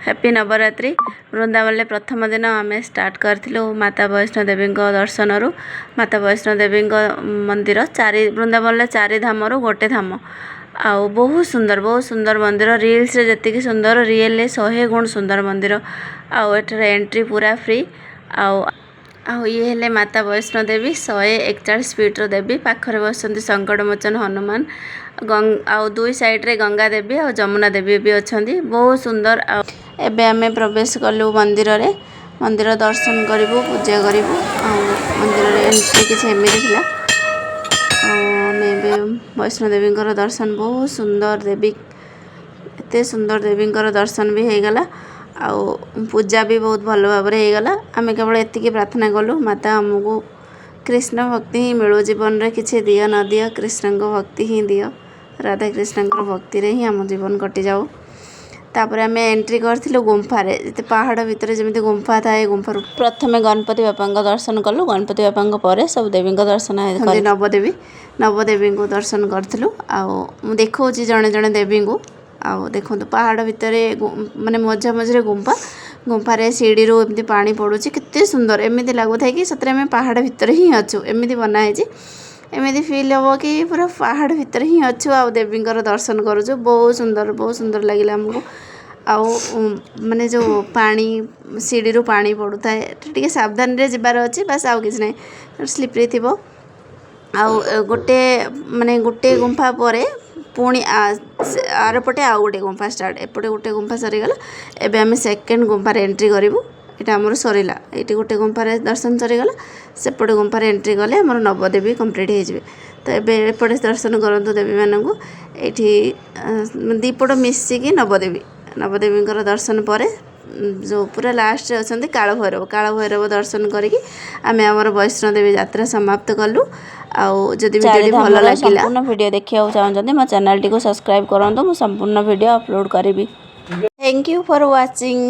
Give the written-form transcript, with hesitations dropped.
Happy Navratri. ବୃନ୍ଦାବନରେ ପ୍ରଥମ ଦିନ ଆମେ ଷ୍ଟାର୍ଟ କରିଥିଲୁ ମାତା ବୈଷ୍ଣୋ ଦେବୀଙ୍କ ଦର୍ଶନରୁ। ମାତା ବୈଷ୍ଣୋ ଦେବୀଙ୍କ ମନ୍ଦିର ଚାରି ବୃନ୍ଦାବନରେ ଚାରି ଧାମରୁ ଗୋଟେ ଧାମ। ଆଉ ବହୁତ ସୁନ୍ଦର, ବହୁତ ସୁନ୍ଦର ମନ୍ଦିର। ରିଲ୍ସରେ ଯେତିକି ସୁନ୍ଦର, ରିଏଲରେ 100 ଗୁଣ ସୁନ୍ଦର ମନ୍ଦିର। ଆଉ ଏଠାରେ ଏଣ୍ଟ୍ରି ପୁରା ଫ୍ରି। ଆଉ ଆଉ ଇଏ ହେଲେ ମାତା ବୈଷ୍ଣୋ ଦେବୀ, 141 ଫିଟ୍ର ଦେବୀ। ପାଖରେ ବସିଛନ୍ତି ସଙ୍କଟମୋଚନ ହନୁମାନ। ଆଉ ଦୁଇ ସାଇଡ଼୍ରେ ଗଙ୍ଗା ଦେବୀ ଆଉ ଯମୁନା ଦେବୀ ବି ଅଛନ୍ତି। ବହୁତ ସୁନ୍ଦର। ଆଉ ଏବେ ଆମେ ପ୍ରବେଶ କଲୁ ମନ୍ଦିରରେ। ମନ୍ଦିର ଦର୍ଶନ କରିବୁ, ପୂଜା କରିବୁ। ଆଉ ମନ୍ଦିରରେ ଏଣ୍ଟ୍ରି କିଛି ଏମିତି ଥିଲା। ଆଉ ଆମେ ଏବେ ବୈଷ୍ଣୋ ଦେବୀଙ୍କର ଦର୍ଶନ, ବହୁତ ସୁନ୍ଦର ଦେବୀ, ଏତେ ସୁନ୍ଦର ଦେବୀଙ୍କର ଦର୍ଶନ ବି ହେଇଗଲା ଆଉ ପୂଜା ବି ବହୁତ ଭଲ ଭାବରେ ହେଇଗଲା। ଆମେ କେବଳ ଏତିକି ପ୍ରାର୍ଥନା କଲୁ, ମାତା, ଆମକୁ କୃଷ୍ଣ ଭକ୍ତି ହିଁ ମିଳୁ। ଜୀବନରେ କିଛି ଦିଅ ନ ଦିଅ, କୃଷ୍ଣଙ୍କ ଭକ୍ତି ହିଁ ଦିଅ। ରାଧା କୃଷ୍ଣଙ୍କର ଭକ୍ତିରେ ହିଁ ଆମ ଜୀବନ କଟିଯାଉ। ତାପରେ ଆମେ ଏଣ୍ଟ୍ରି କରିଥିଲୁ ଗୁମ୍ଫାରେ। ଯେତେ ପାହାଡ଼ ଭିତରେ ଯେମିତି ଗୁମ୍ଫା ଥାଏ, ଗୁମ୍ଫାରୁ ପ୍ରଥମେ ଗଣପତି ବାପାଙ୍କ ଦର୍ଶନ କଲୁ। ଗଣପତି ବାପାଙ୍କ ପରେ ସବୁ ଦେବୀଙ୍କ ଦର୍ଶନ। ନବଦେବୀ, ନବଦେବୀଙ୍କୁ ଦର୍ଶନ କରିଥିଲୁ। ଆଉ ମୁଁ ଦେଖାଉଛି ଜଣେ ଜଣେ ଦେବୀଙ୍କୁ। ଆଉ ଦେଖନ୍ତୁ, ପାହାଡ଼ ଭିତରେ ମାନେ ମଝିଆ ମଝିରେ ଗୁମ୍ଫା, ଗୁମ୍ଫାରେ ସିଡ଼ିରୁ ଏମିତି ପାଣି ପଡ଼ୁଛି। କେତେ ସୁନ୍ଦର! ଏମିତି ଲାଗୁଥାଏ କି ସତରେ ଆମେ ପାହାଡ଼ ଭିତରେ ହିଁ ଅଛୁ। ଏମିତି ବନା ହେଇଛି, ଏମିତି ଫିଲ୍ ହେବ କି ପୁରା ପାହାଡ଼ ଭିତରେ ହିଁ ଅଛୁ ଆଉ ଦେବୀଙ୍କର ଦର୍ଶନ କରୁଛୁ। ବହୁତ ସୁନ୍ଦର, ବହୁତ ସୁନ୍ଦର ଲାଗିଲା ଆମକୁ। ଆଉ ମାନେ ଯେଉଁ ପାଣି, ସିଡ଼ିରୁ ପାଣି ପଡ଼ୁଥାଏ, ଟିକେ ସାବଧାନରେ ଯିବାର ଅଛି, ବାସ୍, ଆଉ କିଛି ନାହିଁ। ସ୍ଲିପ୍ରି ଥିବ। ଆଉ ଗୋଟେ ମାନେ ଗୋଟେ ଗୁମ୍ଫା ପରେ ପୁଣି ଆରପଟେ ଆଉ ଗୋଟେ ଗୁମ୍ଫା ଷ୍ଟାର୍ଟ। ଏପଟେ ଗୋଟେ ଗୁମ୍ଫା ସରିଗଲା, ଏବେ ଆମେ ସେକେଣ୍ଡ ଗୁମ୍ଫାରେ ଏଣ୍ଟ୍ରି କରିବୁ। ଏଇଟା ଆମର ସରିଲା। ଏଇଠି ଗୋଟେ ଗୁମ୍ଫାରେ ଦର୍ଶନ ସରିଗଲା। ସେପଟେ ଗୁମ୍ଫାରେ ଏଣ୍ଟ୍ରି କଲେ ଆମର ନବଦେବୀ କମ୍ପ୍ଲିଟ୍ ହେଇଯିବେ। ତ ଏବେ ଏପଟେ ଦର୍ଶନ କରନ୍ତୁ ଦେବୀମାନଙ୍କୁ। ଏଇଠି ଦୁଇପଟ ମିଶିକି ନବଦେବୀ। ନବଦେବୀଙ୍କର ଦର୍ଶନ ପରେ ଯେଉଁ ପୁରା ଲାଷ୍ଟରେ ଅଛନ୍ତି କାଳ ଭୈରବ, କାଳ ଭୈରବ ଦର୍ଶନ କରିକି ଆମେ ଆମର ବୈଷ୍ଣୋ ଦେବୀ ଯାତ୍ରା ସମାପ୍ତ କଲୁ। ଆଉ ଯଦି ଭିଡ଼ିଓଟି ଭଲ ଚାରିଧାମର ଲାଗିଲା, ସମ୍ପୂର୍ଣ୍ଣ ଭିଡ଼ିଓ ଦେଖିବାକୁ ଚାହୁଁଛନ୍ତି, ମୋ ଚ୍ୟାନେଲଟିକୁ ସବସ୍କ୍ରାଇବ୍ କରନ୍ତୁ। ମୁଁ ସମ୍ପୂର୍ଣ୍ଣ ଭିଡ଼ିଓ ଅପଲୋଡ଼ କରିବି। Thank you for watching.